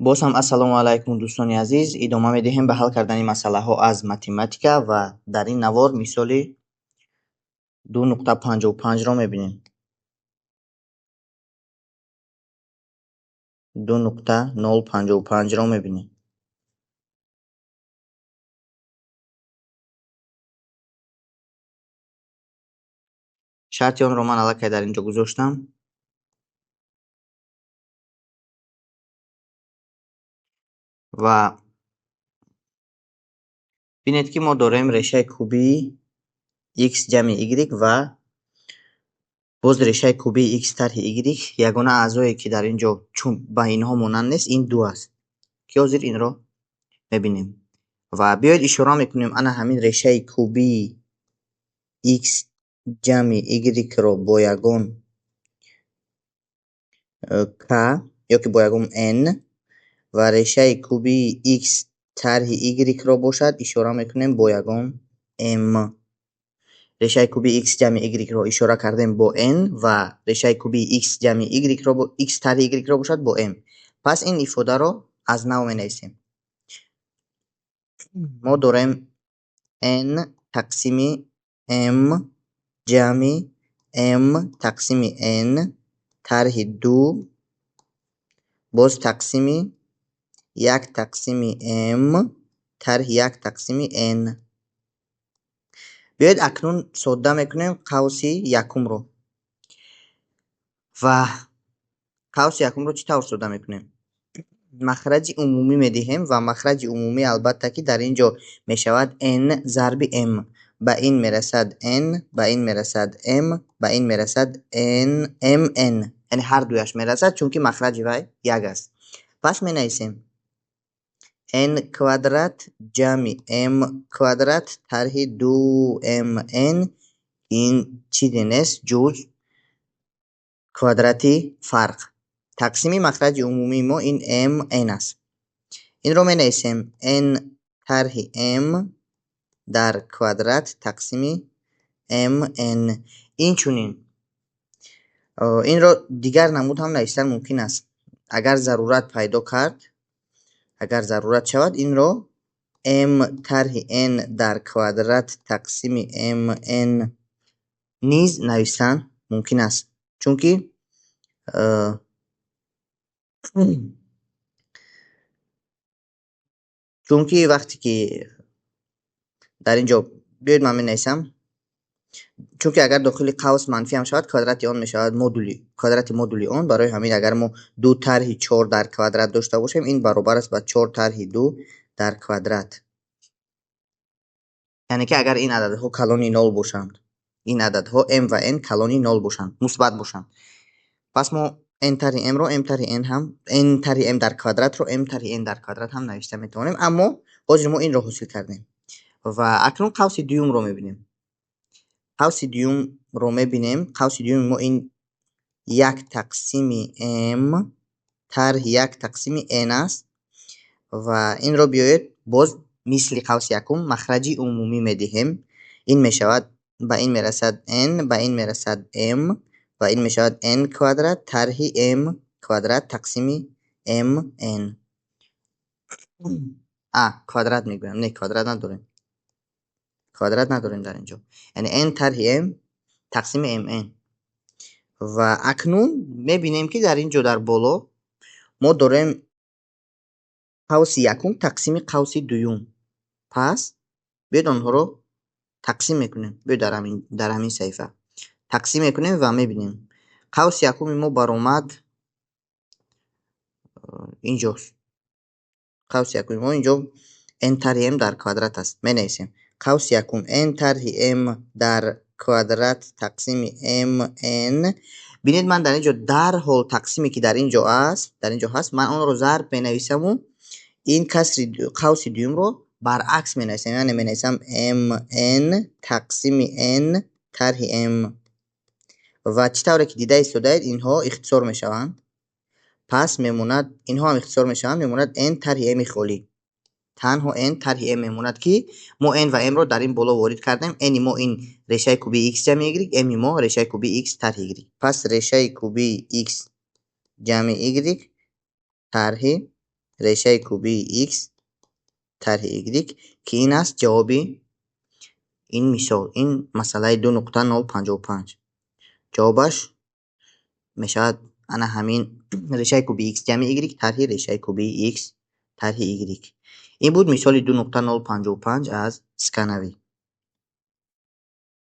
Боз ҳам ассалому алайкум, дӯстони азиз. Идома медиҳем ба ҳал кардани масъалаҳо аз математика ва дар ин навор мисоли 2.55-ро мебинем. 2.055-ро мебинем. Шарти онро ман аллакай дар ин ҷо гузоштам. Ва бинед, ки мо дорем решаи кубии x ҷамъи y ва боз решаи кубии x тарҳи y. Ягона аъзое, ки дар ин ҷо чун ба инҳо монанд нест, ин 2 аст, ки ҳозир инро мебинем. Ва биёед ишора мекунем ана ҳамин решаи кубии x ҷамъи y-ро бо ягон k ёки бо ягон n ва решаи кубии x тарҳи y-ро бошад ишора мекунем бо ягон m. Решаи кубии x ҷамъи y-ро ишора кардем бо n ва решаи кубии x ҷамъи y-ро бо x тарҳи y-ро бошад бо m. Пас ин ифодаро аз нав менависем. Мо дорем n тақсими m ҷамъи m тақсими n тарҳи 2 боз тақсими 1 тақсими m тарҳи 1 тақсими n. Биёед акнун содда мекунем қавси якумро. Ва қавси якумро чӣ тавр содда мекунем? Махраҷи умумӣ медиҳем ва махраҷи умумӣ албатта ки дар ин ҷо мешавад n зарби m. Ба ин мерасад n, ба ин мерасад m, ба ин мерасад n, m, n. Яъне ҳар дуяш мерасад, чунки махраҷи вай як аст. Пас менависем n квадрат ҷамъи m квадрат тарҳи 2mn. Ин чизе нест ҷуз квадрати фарқ. Тақсими махраҷи умумии мо ин m n аст. Инро менависем n тарҳи m дар квадрат тақсими m n. Инчунин инро дигар намуд ҳам навистан мумкин аст. Агар зарурат пайдо кард, агар зарурат шавад, инро m тарҳи n дар квадрат тақсими m n низ навистан мумкин аст. Чунки вақте ки дар ин ҷо биёед ман менависам, чунки агар дохили қавс манфӣ ҳам шавад, квадрати он мешавад модули, квадрати модули он. Барои ҳамин агар мо 2 тарҳи 4 дар квадрат дошта бошем, ин баробар аст ба 4 тарҳи 2 дар квадрат. Яъне ки агар ин ададҳо калони нол бошанд, ин ададҳо m ва n калони нол бошанд, мусбат бошанд, пас мо n тарҳи m-ро m тарҳи n ҳам, n тарҳи m дар квадратро m тарҳи n дар квадрат ҳам навишта метавонем. Аммо ҳозир мо инро ҳосил кардем. Ва акнун қавси дуюмро мебинем. Қавси дуюмро мебинем. Қавси дуюми мо ин 1 тақсими m тарҳи 1 тақсими n аст. Ва инро биёед боз мисли қавси якум махраҷи умумӣ медиҳем. Ин мешавад, ба ин мерасад n, ба ин мерасад m ва ин мешавад n квадрат тарҳи m квадрат тақсими m n. А, квадрат мегӯям. Не, квадрат надорем. Квадрат надорем дар ин ҷо. Яъне n тарҳи m тақсими m n. Ва акнун мебинем, ки дар ин ҷо дар боло мо дорем қавси якум тақсими қавси дуюм. Пас биёед онҳоро тақсим мекунем. Биёед дар ҳамин саҳифа тақсим мекунем ва мебинем. Қавси якуми мо баромад инҷост. Қавси якуми мо инҷо n тарҳи m дар квадрат аст. Менависем. Қавси якум n тарҳи m дар квадрат тақсими m n. Бинед, ман дар ин ҷо дарҳол тақсиме, ки дар ин ҷо аст, дар ин ҷо ҳаст, ман онро зарб менависаму ин касри қавси дуюмро баръакс менависам. Яъне менависам m n тақсими n тарҳи m. Ва чӣ тавре ки дида истодаед, инҳо ихтисор мешаванд. Пас мемонад, инҳо ҳам ихтисор мешаванд, мемонад n тарҳи m холӣ. Танҳо n тарҳи m мемонад, ки мо n ва m-ро дар ин боло ворид кардем. N-и мо ин решаи кубии x ҷамъи y, m-и мо решаи кубии x тарҳи y. Пас решаи кубии x ҷамъи y тарҳи Решаи кубии x тарҳи y, ки ин аст ҷавоби ин мисол, ин масъалаи 2.055. Ҷавобаш мешавад ана ҳамин решаи кубии x ҷамъи y тарҳи решаи кубии x тарҳи y. Ин буд мисоли 2.055 аз Сканавӣ.